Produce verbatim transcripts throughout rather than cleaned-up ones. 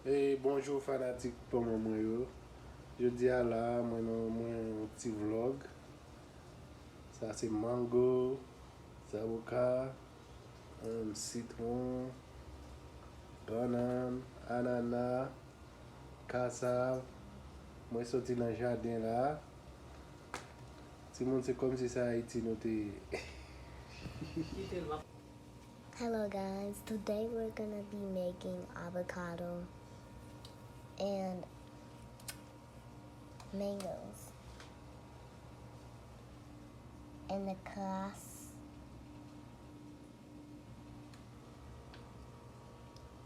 E bonjou fanatik pòmò mwen yo. Jodi a la, mwen nan mwen yon ti vlòg. Sa se mango, zaboka, em, sitwon, bannann, anana, kasav. Mwen soti nan jaden la. Timoun, se kòmsi se Ayiti nou te ye. Hello guys, today we're gonna be making avocado and mangoes and the class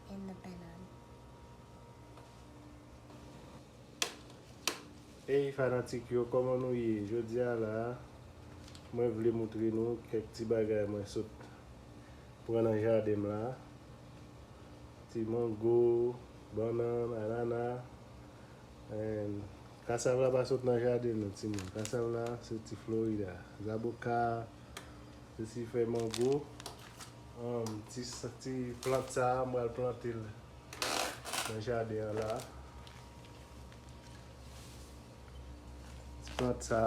and the banana. Hey fanatik yo, kòman nou ye? Jodi a la, mwen vle moutre nou kèk ti bagay mwen sot pran nan jaden m la. Ti mango, bannann, anana. And kasav la pa sot nan jaden nou, timoun. Kasav la soti Florida. Zaboka, se ti fèy mango. Um, ti, ti plant sa, mwen al plante l nan jaden an la. Ti plant sa,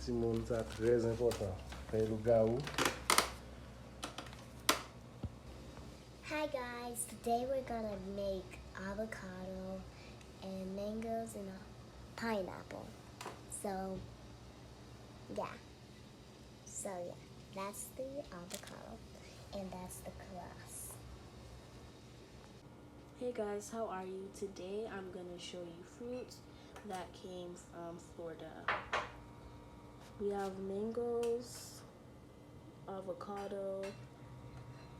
timoun, sa trè enpòtan. Fèy lougawou. Hi guys, today we're gonna make avocado and mangoes and a pineapple. So, yeah. So yeah, that's the avocado and that's the class. Hey guys, how are you? Today I'm gonna show you fruits that came from Florida. We have mangoes, avocado,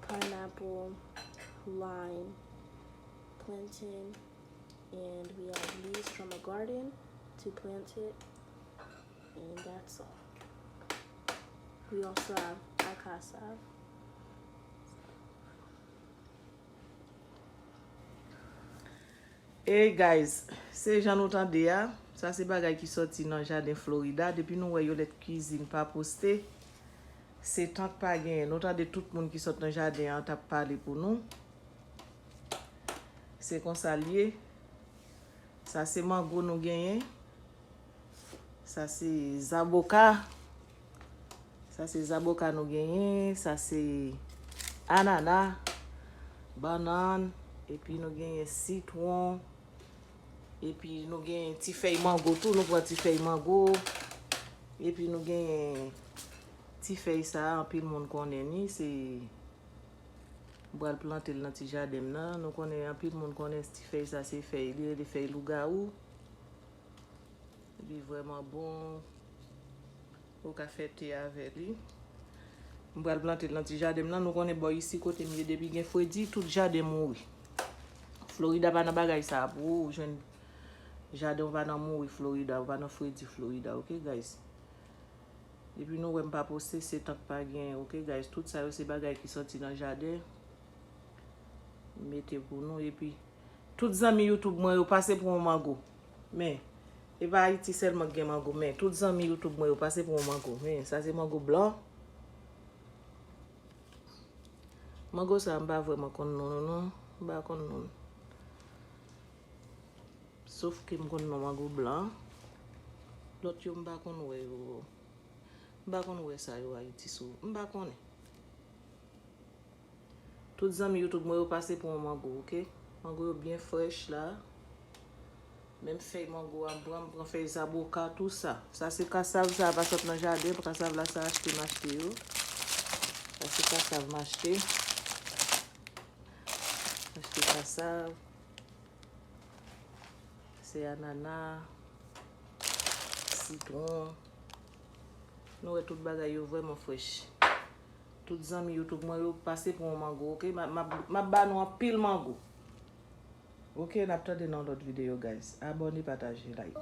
pineapple, lime, plantain, and we have leaves from a garden to plant it, and that's all. We also have a cassava. Hey guys, se jan nou tande a, sa se bagay ki sòti nan jaden Florida. Depi nou wè Yolette Cuisine pa poste, se tank pa genyen. Nou tande tout moun ki sot nan jaden an t ap pale pou nou. Se konsa l ye. Sa se mango nou genyen. Sa se zaboka. Sa se zaboka nou genyen. Sa se anana, bannann, epi nou genyen sitwon. Epi nou genyen ti fèy mango tou, nou pran ti fèy mango. Epi nou genyen ti fèy sa, anpil moun konnen li, se m pral plante l nan ti jaden m nan. Nou konnen anpil moun konnen ti fèy sa se fèy, li rele fèy lougawou. Li vrèman bon. Ou ka fè te avè li. M pral plante l nan ti jaden m nan. Nou konnen bò isi kote m ye, depi gen fredi, tout jaden mouri. Florida pa nan bagay sa pou ou jwenn jaden w pa nan mouri Florida, ou pa nan fredi Florida, ok guys? Depi nou wè m pa poste, se tank pa gen, ok guys? Tout sa yo se bagay ki sòti nan jaden. M mete pou nou, epi tout zanmi YouTube mwen yo pase pran yon mango. Men, e pa Ayiti sèlman ki gen mango, men tout zanmi YouTube mwen yo pase pran yon mango. Men, sa se mango blan. Mango sa, m pa vrèman konn non, non, non. M pa konn non. Sof ke m konn non mango blan. Lòt yo, m pa konn wè yo. M pa konn wè sa yo Ayiti sou. M pa konnen. Tout zanmi YouTube mwen yo pase pran yon mango, ok? Mango yo byen frèch la. Menm fèy mango a m pran, m pran fèy zaboka, tou sa. Sa se kasav, sa pa sot nan jaden, kasav la sa achte m achte yo. Sa se kasav m achte. M achte kasav. Se anana, sitwon. Nou wè tout bagay yo vrèman frèch. Tout zanmi YouTube mwen yo pase pran yon mango, ok? M ap, m ap, m ap ba nou anpil mango. Ok, n ap tande nan lòt videyo, guys. Abòne, pataje, like.